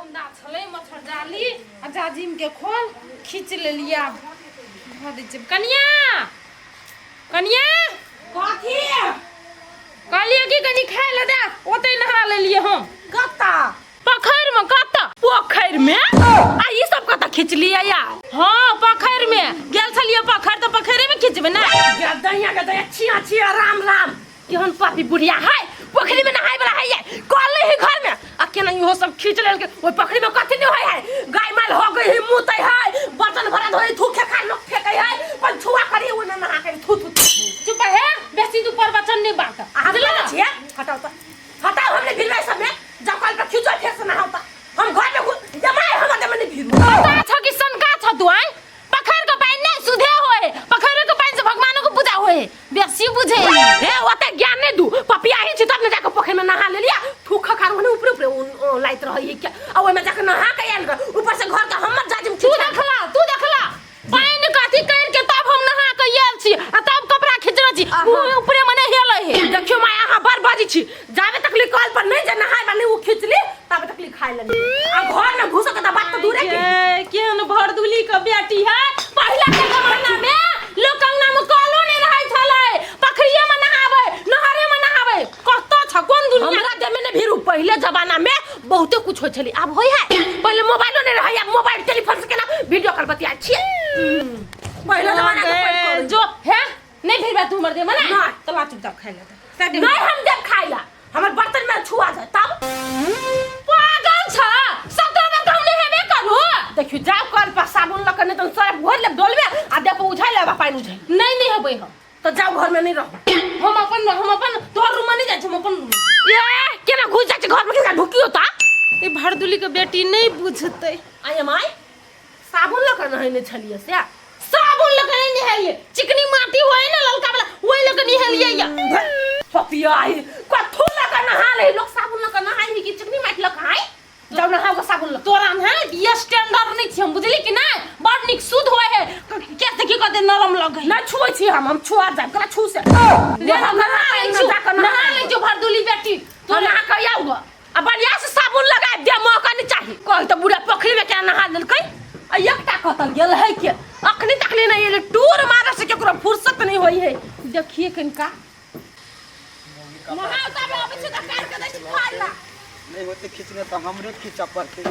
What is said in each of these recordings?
गन्दा छलै मच्छरजाली आ जाजिम के खोल खींच लेलियै आब धऽ दै छियै। कनिया, कनिया, कथी? कहलियै कि कनि खाय लए दे, ओतै नहा लेलियै हम। कत्ता? पोखरि में। कतऽ? पोखरि में? आ ई सब कतऽ खिचलियै यार? हँ, पोखरि में गेल छलियै। पोखरि तऽ पोखरि में खिचबै ने। दैया के दैया, छिया छिया, राम राम, केहन पापी बुढ़िया है। पोखरी में नहाय वाला है ये कल नहीं है घर में, आ केना इहो सब खींच लेलकै। ओहि पोखरी में कथी नहीं होय है? गाय माल हो गई है, मुतै है, बर्तन भरा धोई, थूक खा लोग फेंकै है, पर छुआ करी ओ नहा के थू थू। चुप हे, बेसी तू प्रवचन नहीं बात। अहाँ बुझले छियै। हटाओ तऽ हटाओ, हमने भिड़बै सब में जब कल पर खींचो, फेर से नहाओ तऽ हम घर में घुस जमाए हमर देह में नहीं भिड़ू। पता छ कि सनका छ तू? आय, पखर के पानि नहीं सुधे होए, पखर के पानि से भगवानो के पूजा होए, बेसी बुझे। हे, ओते ज्ञान नहीं दू। पपिया ही छी तब ने जाके पोखरि में नहा लेलिया। थूक खखार ओने ऊपरे ऊपरे लाइत रहै है के, आ ओहिमे जाके नहा के आयल रह, ऊपर से घर के हमर जाजिम। तू देखला, तू देखला, पानि कथी कर के तब हम नहा के आयल छी आ तब कपड़ा खींचने छी। मुँह ऊपरे मने हेलै है। देखियो माय, अहाँ बड़ बाजी छी। जाबे तक ली कल पर नहीं जे नहाय वाली उ खींचली, ताबे तक ली खाय लेली, आ घर में घुसो के त बात तो दूरे के। ये, केहन भरदुली के बेटी है। पहिला के जमाना में लोग अंगना में कलो नहीं रहै छलै, पखरिये में नहाबै, नहरे में नहाबै। कतऽ छ, कोन दुनिया? हमरा देह में नहीं भिरू। पहले जमाना में बहुते कुछ होइ छलै, आब होइ है? पहले मोबाइलो नहीं रहै, आब मोबाइल टेलीफोन से केना वीडियो कॉल बतिया छियै। पहले जमाना के कोई करै। जो हे, नहीं भिरबा तू हमर देह में ना? नहि। तला चुपचाप खाइ ले दे। नहीं हम देब खाइ ला, हमर बर्तन में छुआ जाए तब। पागल छ, 17 बेर तऽ हम नहेबे करू। देखियो, जाओ कल पर साबुन लऽ के, नहीं तो सर्फ घोर लेब डोलबे आ देह पर उझाइ लेब आ पानि उझाइ। नहीं, नहीं हेबै हम। तो जाओ, घर में नहीं रहो। हम अपन तोहर रूम में नहीं जाइ छी, हम अपन रूम में। ए, केना घुस जाइ छै घर में, केना ढुकियो ता? ई भरदुली के बेटी नहीं बुझतै। I am आई, साबुन लऽ के नहेने छलियै से? साबुन लऽ के नहीं नहेलियै, चिकनी माटी होय ने ललका वाला, ओहि लऽ के नहेलियै या। पपिया आई, कथू लऽ के नहा ले? लोग साबुन लऽ के नहाइ है कि चिकनी माटी लऽ के? हाय, जाओ नहाओ के साबुन लऽ। तोरा ने ये स्टैंडर्ड नहीं छी हम, बुझली कि नहीं? बड़ नीक शुद्ध होय है, कैसे की कहते, नरम लगे। नहि छुए छी हम छुआ जाब करा छू से। ले, हम नहा लै छी, नहा लै छी। भरदुली बेटी। तू नहा के आउ ग, आ बढ़िया से साबुन लगा दे, महका नहीं चाही। कह तऽ बुढ़ा पोखरी में केना नहा लेलकै? आ एकटा कतऽ गेल है के, अखनी तक नहीं एलै। टूर मारे से केकरो फुर्सत नहीं होई है। देखिए कनिका नहाउ तब अबै छी तऽ काटि के दै छी खाइ ला। नहीं होते खींचने तो हमरे खींचा पड़ते।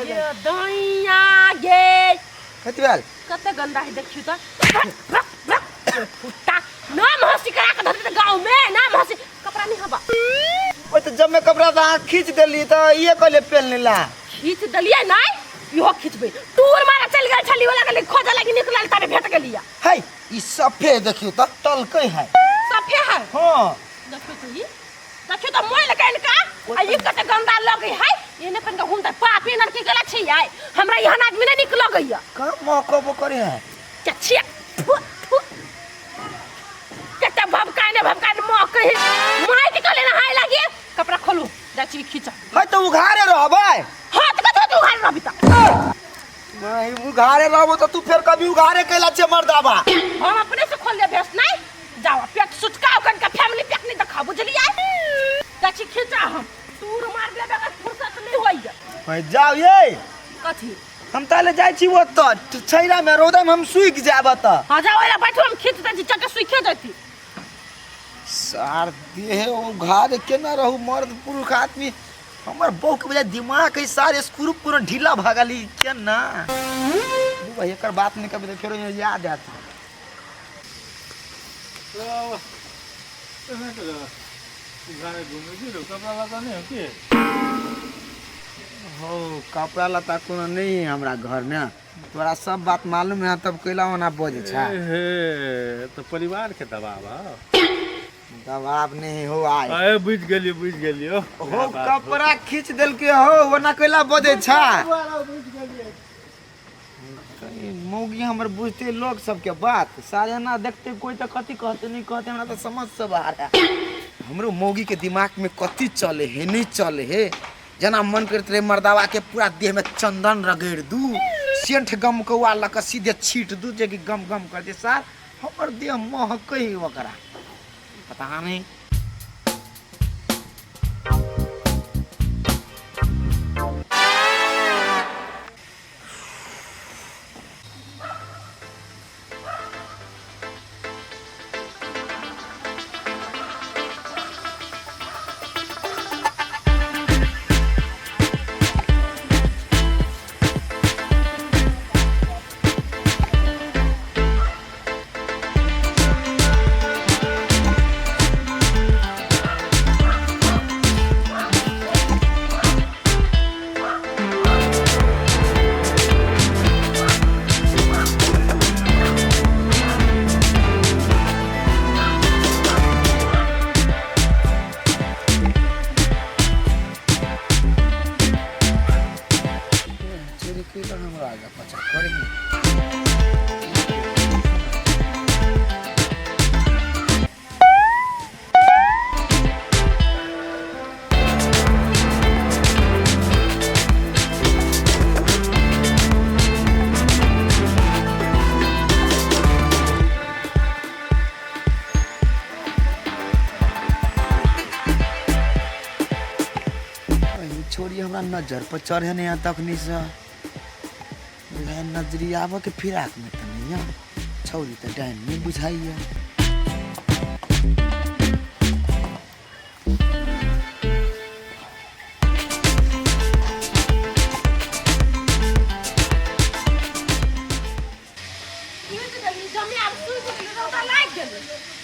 ये दैया गे। कथी भेल? कते गंदा है, देखियो तऽ। फुट्टा नाम हंसी करा के धरते गाँव में, नाम हंसी। कपड़ा नहीं हवा। ओए, तो जब मैं कपड़ा तो अहाँ खींच देली तो ये कहले पेन ला। खींच देलियै नहीं, इहो खींचबै। टूर मारे चलि गेल छली, ओला गेली खोजे लागी, निकलल तबे भेट गेलियै। है ई सफे, देखियो तो टलकै है। सफे है? हाँ। देखियो तो, ई देखियो तो मोइल कनिका, आ ई कते गंदा लगै है। एने कनिका घुमतै पापी नरकी गेला छी। आइ हमरा एहन आदमी नहि नीक लगैया। का मौकबो करे है? क्या छिया, थु थु, कते भभकाने भभकाने महकै है। माइक के लेना हाय लागी। कपड़ा खोलू, जाइ छी खींच। है तो उघारे रहबै। हां, तऽ कथी तू उघार रहबी तऽ? नहीं, उघारे रहबो तो तू फेर कभी उघारे कैला छे मर्दाबा। हम अपने से खोल दे भेस नहीं। जाओ, पेट सुचकाओ कनका, फैमिली पैक नहीं देखा, बुझलियै? जाइ छी खींचा हम, तूर मार लेबे के फुर्सत नहीं होइया। है जाओ ये। कथी? हम ताले जाइ छी ओतऽ छैरा में, रौदा में हम सूखि जायब तऽ। हाँ, जाओ, एला बैठो, हम खींच दै छी, चटे सूखे जैती। सार देह उघारे केना रहू मर्द पुरुष आदमी? हमर बहू के बजाय दिमाग है सारे स्क्रू पूरा ढीला भऽ गेल। ई केना भाई, एकर बात नहीं कभी फेरो याद आयत। हो, कपड़ा लत्ता कोनो नहीं है हमरा घर में। तोरा सब बात मालूम है, तब कैला ओना बजै छै? हे, तऽ परिवार के दबाव है। दबाव नहीं हो आय। अरे, बुझि गेलियो, बुझि गेलियो। हो, कपड़ा खींच देलके हो, ओना कैला बजै छै? मौगी हमर बुझते लोग सबके बात सारे ना देखते कोई तो कथी कहते, नहीं कहते। हमरा तो समझ से बाहर है। हमरो मौगी के दिमाग में कथी चले है, नहीं चले है। जेना मन करते रहे मर्दावा के पूरा देह में चंदन रगड़ दू, सेंठ गम कौआ लऽ कऽ सीधे छीट दू, जे कि गम गम कर दे। सार हमर देह महकै है ओकरा, पता नहीं। छोरी हमरा नजर पर चढ़े नहीं है तखनी से बुझाइ नजरी आबऽ के फिराक में तऽ नहीं है छौरी तऽ डाइन नहीं बुझाइया। जमे आब सुति गेलै, रौदा लागि गेलै।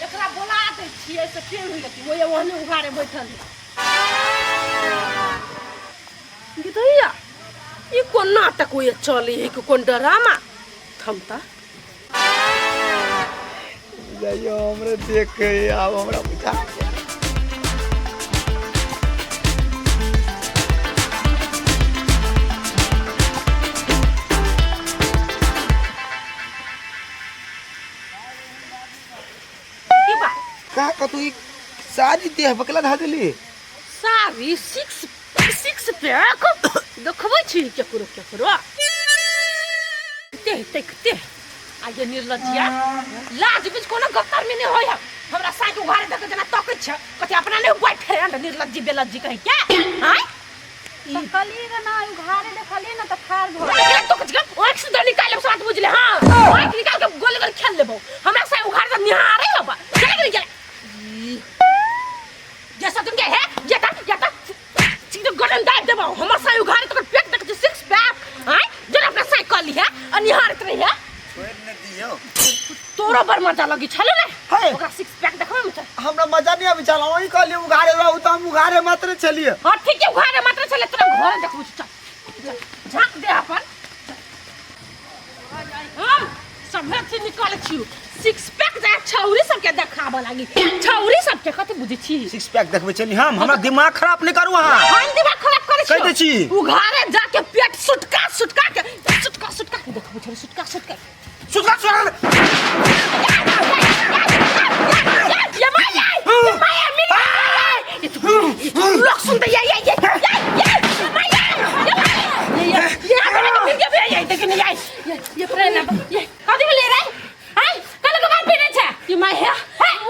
एकरा बोला दै छियै से फेर होई लेती ओए ओहने उघारे बैठल है। गिदैया ई कोन नाटक होइए चलै है कि कोन ड्रामा थमता जाइयो हमरे देख के आब हमरा बुझा गेल। की बात का कतू ई सारी देह बकला धा देली? सारी सिक्स सिक्स पैक देखबै छी केकरो केकरो ते देखते आ ये निर्लज्जिया लाज बीच कोनो गप्पर में नहीं होय है। हमरा साइड उघारे देख जेना तकै छै कथि अपना नहीं बॉयफ्रेंड निर्लज्जी बेलज्जी कहै के आय तकलिए गे ना उघारे देखलिए ना तऽ ठाढ़ भऽ एकरा तो कुछ आँख से दर निकाल लेबो साथ बुझले। हां आँख निकाल के गोल गोल खेल लेबो। हमरा साइड उघारे त निहारे हबा चले गेल गेल जैसा तुम के है जेता जेता सीधे गर्दन दाबि देबो। हमर साइड उघारे तकर पेट देख छै सिक्स पैक आय जरा अपना साइड कर लिहा आ निहारत रहिहा। छोड़ि ने दियौ। तोरो बड़ मजा लगी छलो ने हे। ओकरा सिक्स पैक देखबै में। हमरा मजा नहीं आबै छल, अहीं कहलियै उघारे रहू तऽ हम उघारे मात्र छलियै। हां ठीक है उघारे मात्र छले तोरा घर देखबै छी। चल चल झाँक दे अपन। हम सभे चीज निकालै छियौ सिक्स पैक जा छौरी सबके देखाबऽ लागी छौरी सबके कथी बुझै छी? सिक्स पैक देखबै छली हम? हमरा दिमाग खराब नहि करू अहाँ। हम दिमाग खराब करै कहि दै छी। उघारे जाके पेट सुटका सुटका के सुटका सुटका के देखबै छौ सुटका सुटका सुटका सुटका। ये माया ये माया मिल ये तो लोग सुनते ये ये ये ये ये माया ये माया ये ये ये ये ये देख नहीं ये ये प्रेम ये कथी में ले रे हाय कल के बात पीने छे ये माया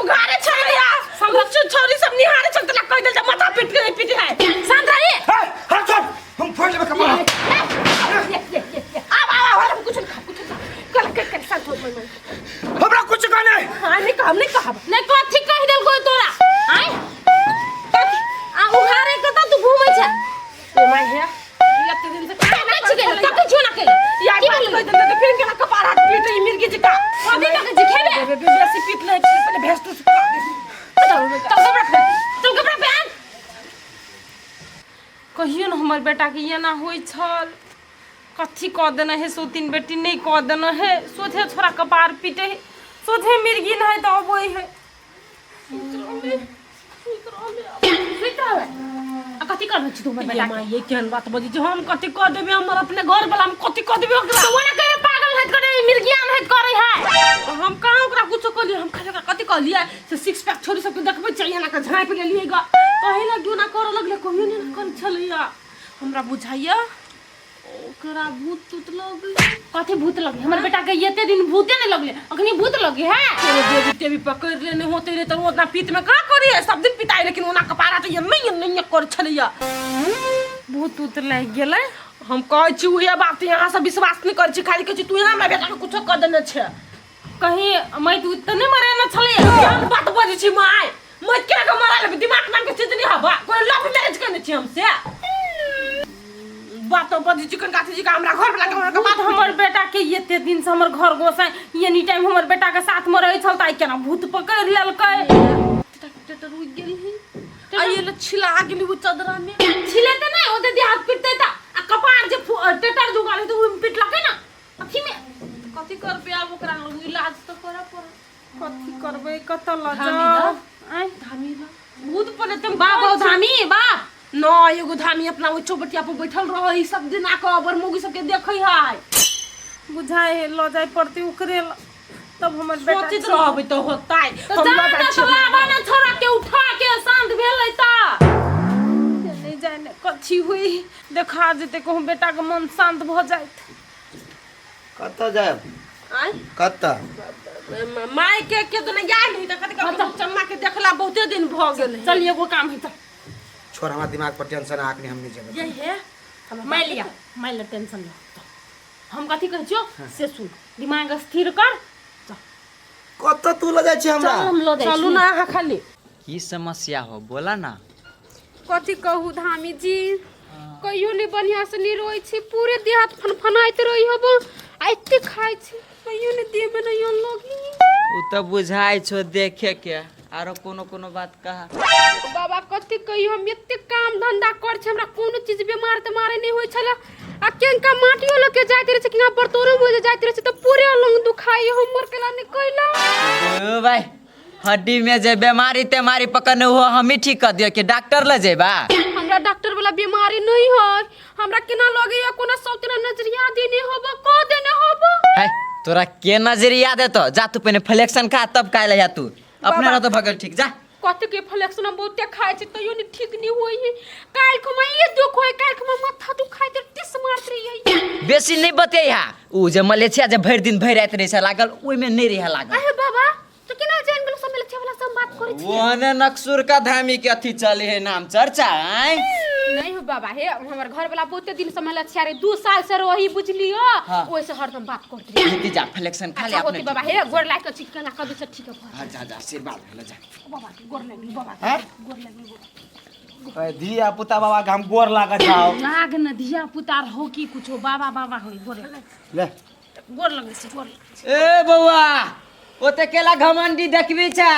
उघारे छौरी सब छौरी सब निहारे छौ तला कहि देल माथा पीट के पीट है शांत रहिए। हे, हट छोड़ हम फोड़ लेबै कपड़ा। आब आब आब कुछ नहीं खा कुछ नहीं कल कल कल शांत हो मैं हमरा कुछ कहने। हां नहीं कहब नहीं कहब। नहीं कथी कहि देल कोई तोरा आय कथी आ उघारे के त तू घूमै छै? ए my है एते दिन से तकै छी गेल तकै छियो ना केले यार की बात भेलै? कहि देल त फिर केना कपार हाथ पीट ई मिर्गी जका कथी तकै छी खेबे? बे बे बेसी पीट ले छी पहिले भेज तू। चल चल कपड़ा पहन चल कपड़ा पहन। कहियो ने हमर बेटाके एना होइ छल कथी कऽ देने है सौतीन बेटी नहीं कऽ देने है सोझे छोरा कपार पीटे है सोझे मिर्गी है तऽ अबै है। सुति रहबै आ कथी करबै छी तू हमर ये बेटा माय ये केहन बात बजै छी? हम कथी कऽ देबै? हमर अपने घर वाला हम कथी कऽ देबै ओकरा? तो ओना कहियो पागल हैत करे मिर्गियान हैत करे है। हम कहाँ ओकरा कुछो कहलियै? हम खाली ओकरा कथी कहलियै से सिक्स पैक छोरी सबके देखबै छियै एना कऽ झाँपि लेलियै ग कहीं ना क्यों ना करऽ लगलै कहियो नहि एना करै छलैया। हमरा बुझाइया ओकरा भूत तूत लगै। कथी भूत लगे? हमर बेटा के एते दिन भूते नहीं लगले अखनी भूत लगे है। कोनो देवी तेवी पकड़ लेने होते रे तऽ ओतना पीत में का करिए सब दिन पिताई लेकिन ओना कपारा तऽ ये नहीं नहीं कर छलैया। भूत उत लागि गेलै। हम कहै छी उहे बात यहाँ से विश्वास नहीं करै छी खाली कहै छी तू यहाँ हमरा बेटा के कुछो कऽ देने छै। कहीं मैत उत तऽ नहि मरेने छलैया? केहन बात बजै छी my मैत केना के मरा लेबै? दिमाग नाम के चीज नहीं हवा कोई लव मैरिज करने छी हमसे बात बजै छी कनका जी का हमरा घर वाला के हमरा भूत हमर बेटा के एते दिन से हमर घर गोसाई एनी टाइम हमर बेटा के साथ में रहै छल तऽ आइ केना भूत पकड़ि लेलकै? टेटर रुकि गेल ही आ ये ले छिला गेली ओ चदरा में। छिलेते नहीं ओते दे हाथ पिटते त आ कपार जे टेटर जुगाल है त उ पिटलकै ना अथी में। कथी करबै आब ओकरा लग इलाज तऽ करऽ पड़त। कथी करबै कतऽ लऽ धामी जाउ? दऽ। आँय धामी दऽ। भूत पड़े तुम बाप हौ धामी बाप न एगो धामी अपना ओहि चौबटिया पर बैठल रहै सब दिन आके अबर मौगी सबके देखै है। बुझाइ है लऽ जाय पड़तै ओकरे लग तब हमर बेटा सोचैत रहबै तऽ होतै। तऽ हम जा लऽ ना जाइ तऽ छियै। लाबा ना छोरा के उठा के शांत भेलै तऽ नहीं जाने कथी हुई देखा जेतै कहूँ बेटा के मन शांत भऽ जाइत। कतऽ जायब? आँय कतऽ? माय के तो नहीं आयल ही तऽ कथी कहब चम्मा के देखला बहुते दिन भऽ गेल। चल एगो काम है चल। छोड़ हमरा दिमाग पर टेंशन आखनी हम नहीं जेबै। ये हे मान लिया, मान लिया, टेंशन ले। हम कथी कहै छियौ से सुन, दिमाग स्थिर कर। कतऽ तू लऽ जाइ छी हमरा? चल, हम लऽ जाइ। चलू ना अहाँ खाली। की समस्या हो, बोला ना। कथी कहू धामी जी, कहियो नहीं बढ़िया से नहीं रोई छी, पूरे देह हाथ फनफनाइत रही हब आ एते खाइ छी, कहियो नहीं देह में नहीं लगी। उ तऽ बुझाइ छौ देखे के, आरो कोनो कोनो बात कहा। बाबा कथी कहियो, हम एते काम धंधा कर छी, हमरा कोनो चीज बीमार तमारे नहीं होइ छला आ केनका माटियो लऽ के जाइत रहै छै, केना बर्तनो में जाइत रहै छै तऽ पूरे अलंग दुखाइ हमर, केला नहीं कैला। ओ भाई, हड्डी में जे बीमारी तेमारी पकड़ने हो हम ही ठीक कर दियो कि डॉक्टर ले जेबा? हमरा डॉक्टर वाला बीमारी नहीं है, हमरा केना लगैया कोनो सब तेना नजरिया देने होब, कह देने होब। है तोरा के नजरिया देतो? जा तू पहिने फ्लेक्सन खा तब काल्हि आ तू अपने रहतो भगल ठीक। जा। कथी के फ्लेक्सन? हम बहुते खाइ छी तैयो नहीं ठीक नहीं होई है। काल्हि खुमा ये दुख होय, काल्हि खुमा माथा दुखाइ त टिस मारत रहियै। बेसी नहीं बतैहा, उ जे मलेशिया जे भरि दिन भरि राति रहै छै लागल, ओहिमे नहीं रहे लागल। अरे बाबा, तो केना जान गेलो सब मलेशिया वाला सब बात करै छी? ओहने नक्सुर का धामी के अथी चले है नाम चर्चा आय। नहीं हो बाबा, हे हमर घर वाला बहुते दिन से मलेशिया रे, 2 साल से रही बुझलियो। हाँ। ओइ से हरदम बात करत रही। हेती जा, फ्लेक्सन खा ले। अच्छा। अपने होती बाबा, हे गोर लाग के छी, केना कभी से ठीक है। हाँ, जा जा, आशीर्वाद भेलो, जा। बाबा गोर लागि बाबा। हैं? गोर लागि बाबा। ए, धिया पुता बाबा के हम गोर लागत जाओ। लाग न धिया पुता हो कि कुछो, बाबा बाबा होई, गोर ले। गोर लगै छै, गोर लगै छै। ए बौआ, ओते केला घमंडी देखबी छा?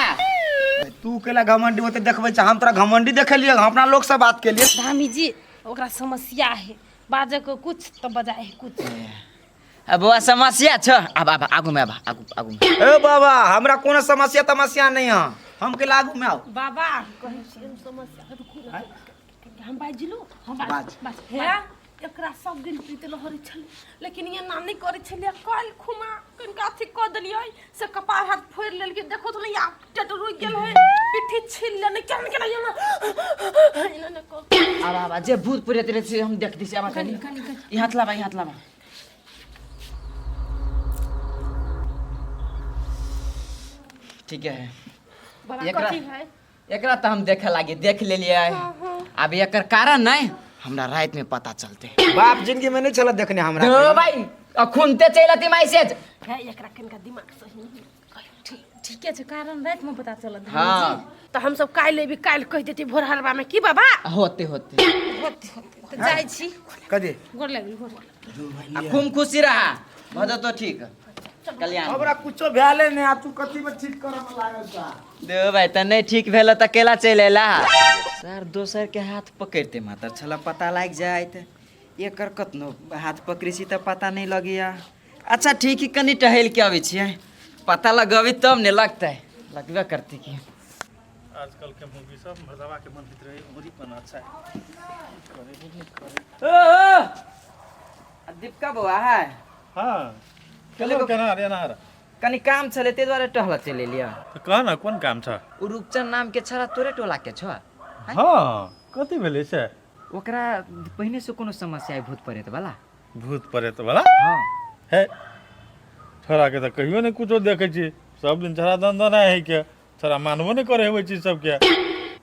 तू केला घमंडी ओते देखबै छै? हम तोरा घमंडी देखेलियै? हम अपना लोग से बात केलियै। धामी जी, ओकरा समस्या है, बाजे के कुछ तो बजाए है कुछ। अब बौआ समस्या छ, आब आब आगू में आब, आगू आगू में। ए बाबा, हमरा कोनो समस्या तमस्या नहीं है, हम के लागू में आओ। बाबा कहै छी हम समस्या, रुकू ने, हम बाजलू, हम बाज। बाज हे। एकरा सब दिन प्रीत लहरै छलै, लेकिन ये नाम नहि करै छलै। काल्हि खुमा कनिका अथी कऽ देलियै से कपार हाथ फोड़ि लेलकै। देखो तऽ नहि, आब टेट रुकि गेल है, पिट्ठी छील लेने, केना केना एना एना एना कऽ। आब आब जे भूत प्रेत रहे से हम देख दी से। आब कनी ई हाथ लाबा, ई हाथ लाबा। ठीक है। बाबा एकरा कथी है? एकरा तऽ हम देखे लागी देख लेलियै। आब एकर कारण नहीं हमरा राति में पता चलते। बाप जिंदगी में नहीं छल देखने हमरा। दो भाई, अखुनते चलि अती मैसेज। है एकरा कनिका दिमाग सही नहीं। ठीके छै, कारण रातिमे पता चलत। हाँ। तऽ हमसब काल्हि एबी, काल्हि कहि देती भोरहरबा में की बाबा? होते होते। होते होते तऽ जाइ छी। कथी? गोर लगली, गोर लगली। आ खूब खुशी रहा, भऽ जेतौ ठीक, कल्याण। हमरा कुछो भेले नहीं आ तू कथी में ठीक करे में लागल छा? दो भाई, तऽ नहीं ठीक भेल तऽ केला चलि अयला सर? दोसर के हाथ पकड़ते मात्र छला पता लागि जाइत, एकर कतनो हाथ पकड़ै छी तऽ पता नहि लगैया। अच्छा ठीक है, कनि टहलि के अबै छियै, पता लगबै तब ने लगतै, लगबे करतै की। आजकल के मूवी सब मर्दवा के मन होइत रहे उमरी पना अच्छा है करे नहीं करे। ओ ओ, आ दीपका बौआ है? हाँ, केना केना रे ना? कनि काम छलै ताहि दुआरे टहलऽ चलि एलियै। तऽ कह न, कोन काम छ? ओ रूपचंद नाम के छड़ा तोरे टोला के छ? हाँ, कथी भेलै से? ओकरा पहिने से कोनो समस्या है भूत प्रेत वाला। भूत प्रेत वाला? हाँ। है छोरा के तऽ कहियो नहि कुछो देखै छी, सब दिन छोरा दन है के छोरा मानबो नहि करे ओहि चीज सबके।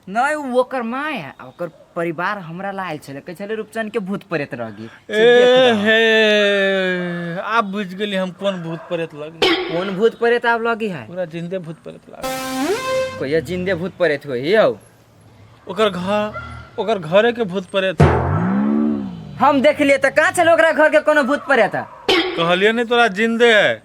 नहि, ओ ओकर माय आ ओकर परिवार हमरा ला आयल छलै, कहै छलै रूपचंद के भूत प्रेत रह गेल। ए हे, आब बुझि गेली हम कोन भूत प्रेत लगे। कोन भूत प्रेत आब लगी है? पूरा जिंदे भूत प्रेत लागे। कहिया जिंदे भूत प्रेत होई यौ? ओकर घर, ओकर घरे के भूत प्रेत। हम देखलिए तऽ कहाँ छलै ओकरा घर के कोनो भूत प्रेत? कहलिए नहि तोरा जिंदे है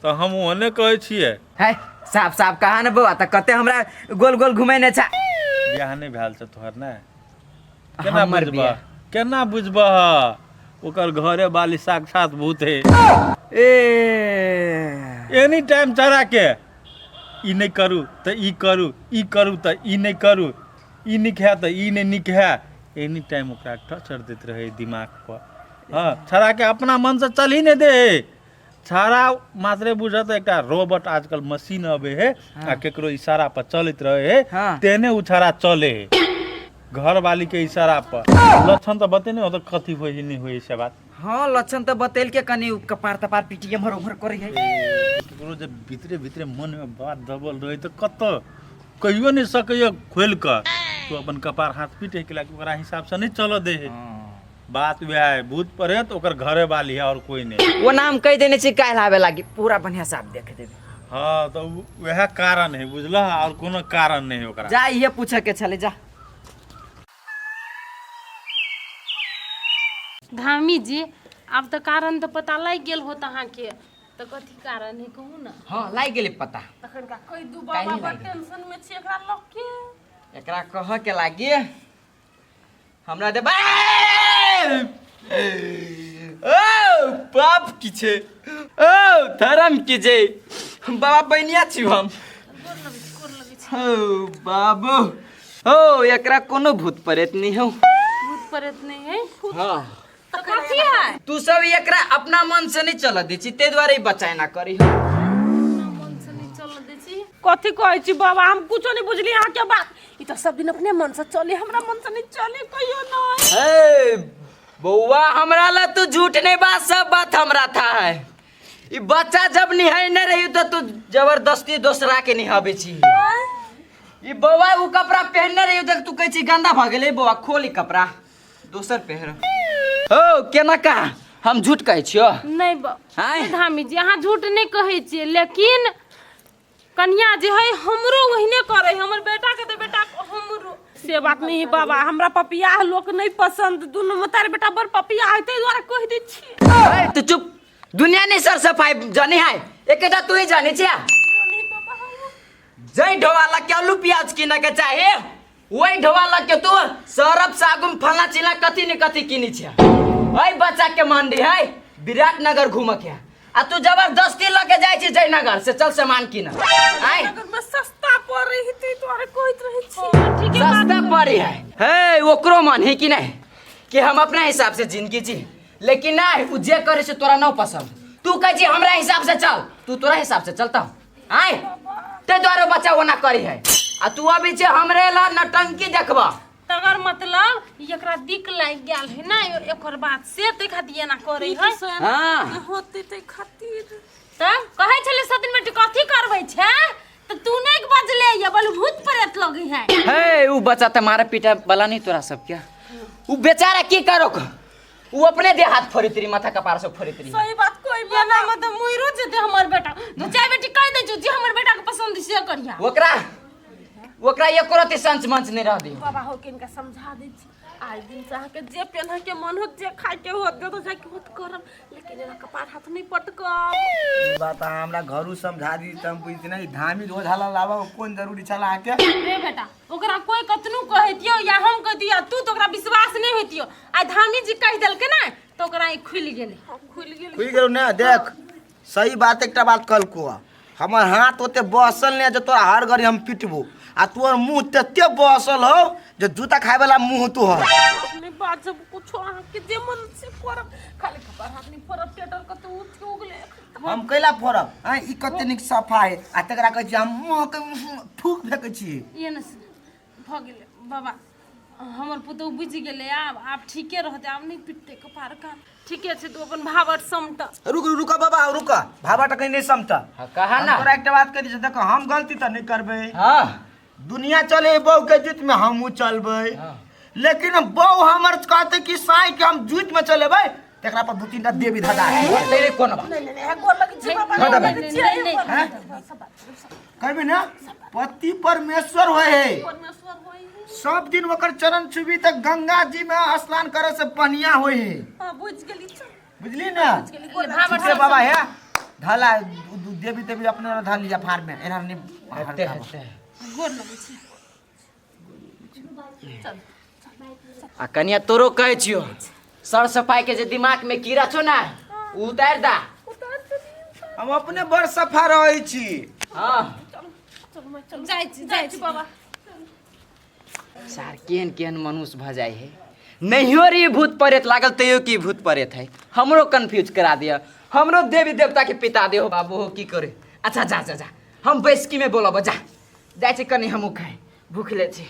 तऽ हम ओहने कहै छियै। है साफ साफ कहा ने बौआ, तऽ कते हमरा गोल गोल घुमेने छा। बियाह नहि भेल छै तोहर ने? केना हमर बुझबह? बियाह? केना बुझबह? ओकर घरे वाली साक्षात भूत है। ए एनी टाइम चढ़ा के ई नहि करू तऽ ई करू, ई करू तऽ ई नहि करू, ई नीक है तऽ ई नहि नीक है, एनी टाइम ओकरा टचर दैत रहै दिमाग पर। हँ, छड़ा के अपना मनसँ चल ही नहि दे है। छड़ा मात्रे बुझत एकटा रोबोट आजकल मशीन अबै है आ केकरो इशारा पर चलैत रहे है। हाँ। तेहने ओ छड़ा चले है घरवाली के इशारा पर। लक्षण तऽ बतेने हो तऽ कथी होइ है नहि होइ है से बात। हाँ, लक्षण तऽ बतेल के कनि उ कपार तपार पीटी एम्हर उम्हर करै है। केकरो जे भीतरे भीतरे मन में बात दबल रहे तऽ कतऽ कहियो नहि सकैए खोलि कऽ। तो अपन कपार हाथ पीटे के लागी ओकरा हिसाब से नहीं चलऽ दे है। बात वएह है, भूत प्रेत ओकर घरे वाली है और कोई नहीं। ओ नाम कहि देने छी काल्हि आबे लागी पूरा बढ़िया से आप देख देबे। हाँ तो वएह कारण है बुझलह, और कोनो कारण नहीं है ओकरा। जा इहे पूछे के छले जा। धामी जी आब तऽ कारण तऽ पता लागि गेल होत अहाँके, तऽ कथी कारण है कहू ने। हाँ लागि गेलै पता। तखन का कहि दू काल्हि बाबा, बड़ लागि गेल। टेंशन में छी एकरा लऽ के। एकरा कह के लागी हमरा दे ओ पाप की छे ओ धर्म की जे बाबा बनिया छी हम। हो बाबू हो एकरा कोनो भूत प्रेत नहीं हो। भूत प्रेत नहीं है? हाँ। तऽ कथी है? तू सब एकरा अपना मन से नहीं चल दै छी ते दुआरे ई बचाय ना करी हो। मन से नहीं चल दै छी। कथी कहै छी बाबा, हम कुछो नहीं बुझली अहाँ के बात। ई तऽ सब दिन अपने मन से चले, हमरा मन से नहीं चले कहियो नहीं। हे बौआ हमरा ला तू झूठ नहीं बात, सब बात हमरा था है। ई बच्चा जब निहाय नहीं रही तो तू जबरदस्ती दोसरा के निहाबे छी। ई बौआ उ कपड़ा पहनने रही देख तू कहै छी गंदा भ गेलै बौआ, खोल ई कपड़ा दोसर पहिर। हो केना का हम झूठ कहै छियो? नहीं आँय? नहीं धामी जी अहाँ झूठ नहीं कहै छियै, लेकिन कन्या जे है हमरो ओहिने करे, हमर बेटा के तऽ बेटा हमरो। से बात नहीं है बाबा, हमरा पपिया लोक नहीं पसंद, दुनू मतार बेटा बड़ पपिया है ताहि दुआरे कहि दै छी। ए, तू चुप, दुनिया नहीं सर सफाई जानी है, एकेटा तू ही जानी छिया। जै ढोवा लग के आलू प्याज किने के चाही वही ढोवा लग के तू सरफ सागुन फला चिला कथी ने कथी किनी छिया। है बच्चा के मंडी है विराटनगर घूम के आ तू जबरदस्ती लके जाय छी जयनगर से चल सामान किन। आय नगर में सस्ता पड़े है ताहि दुआरे कहैत रहै छी। ठीक है सस्ता पड़े है। हे ओकरो मन है कि नहीं कि हम अपना हिसाब से जिंदगी जी, लेकिन नहीं उ जे करे से तोरा न पसंद, तू कह छी हमरा हिसाब से चल, तू तोरा हिसाब से चलता आय ते द्वारे बच्चा ओना करी है आ तू अभी छे हमरे ला नटंकी देखबा। तकर मतलब एकरा दिक लागि गेल है ना एकर बात से ते खातिर एना करे है। हाँ। होते ते खातिर तब कहै छलै सतिन बेटी कथी करबै छै त तू नहीं बजले ये बोल भूत प्रेत लगे है। हे उ बच्चा त मारे पीटे वाला नहीं तोरा सब क्या, उ बेचारा की करो उ अपने दे हाथ फोड़ित रही, माथा कपार सब फोड़ित रही। सही बात कोई एना में त मुइरो जेते हमर बेटा। दू चारि बेटी कहि दै छौ जे हमर बेटा के पसंद से करिया। ओकरा ओकरा एको रति संच मंच नहीं रह दी। बाबा हो के इनका समझा दै छी आज दिन से अहाँके जे पेन्ह के मन होत जे खाय के होत दे तो जाके होत करब, लेकिन एना कपार हाथ नहीं पटकब। ई बात अहाँ हमरा घरू समझा दी त हम बुझती नहीं धामी ओझा ला लाबा कोन जरूरी छल अहाँके। रे बेटा ओकरा कोई कतनो कहतियो या हम कहतियो तू तो ओकरा विश्वास नहीं होतियो, आ धामी जी कहि देलकै ना तो ओकरा आँखि खुलि गेलै। खुलि गेलै। खुलि गेलौ ने। देख सही बात एकटा बात कहलको, हमर हाथ ओते बसल नहीं जे तोरा हर घड़ी हम पिटबो, आ तोहर मुंह तते बसल हो जे जूता खाए वाला मुंह तोहर। अपने बात जब कुछो अहाँके जे मन से करब, खाली कपार हाथ नहीं फोड़ब, टेटर कते उठ के उगले। हम कैला फोड़ब? आँय, ई कते नीक सफा है आ तकरा कहै छी हम मुंह के थूक फेकै छी। ये ने भऽ गेलै बाबा, हमर पुतहु बुझि गेलै आब, आब ठीके रहतै, आब नहि पिटतै कपार कान। ठीके छै, तू अपन भावट समट। रुक रुक बाबा रुक, भावट कहीं नहीं समट। हाँ, कहा ना। हम तोरा एकटा बात कहि दै छियौ, देखो हम गलती तऽ नहि करबै। हाँ। दुनिया चले बहू के जुत में हमहूँ चलबै। हाँ। लेकिन बहू हमर कहतै कि साँइ के हम जुत में चलेबै, तकरा पर दू तीन टा देवी धदा है। तेरे कोन बात? नहीं, नहीं, नहीं, गोर लगै छी बाबा, हाँ, गोर दबा। लगै छी, नहीं, हैं? कहबी ना पति परमेश्वर होय है, परमेश्वर होय है। सब दिन ओकर चरण छुबी तऽ गंगा जी में स्नान करे से बढ़िया होय है। हाँ, बुझि गेली। बुझली ना? भावट ठीक है बाबा, है धला देवी तेवी अपने धल लिया फार में एना नहीं हेते हेते। गोर लगै छी। आ कनिया तोरो कहै छियो सर सफाई के जे दिमाग में कीड़ा छौ ना उ उतारि दा। हम अपने बड़ सफा रहै छी। हाँ। जाइ छी, जाइ छी बाबा। सार केहन केहन मनुष्य भऽ जाइ है, नहियो रे भूत प्रेत लागल तैयो की भूत प्रेत है, हमरो कंफ्यूज करा दिया, हमरो देवी देवता के पिता दे हो बाबू हो की करे। अच्छा जा जा जा, हम बैसकी में बोलब, जा जाइ छी कनी हमहूँ खाइ, भूखले छी।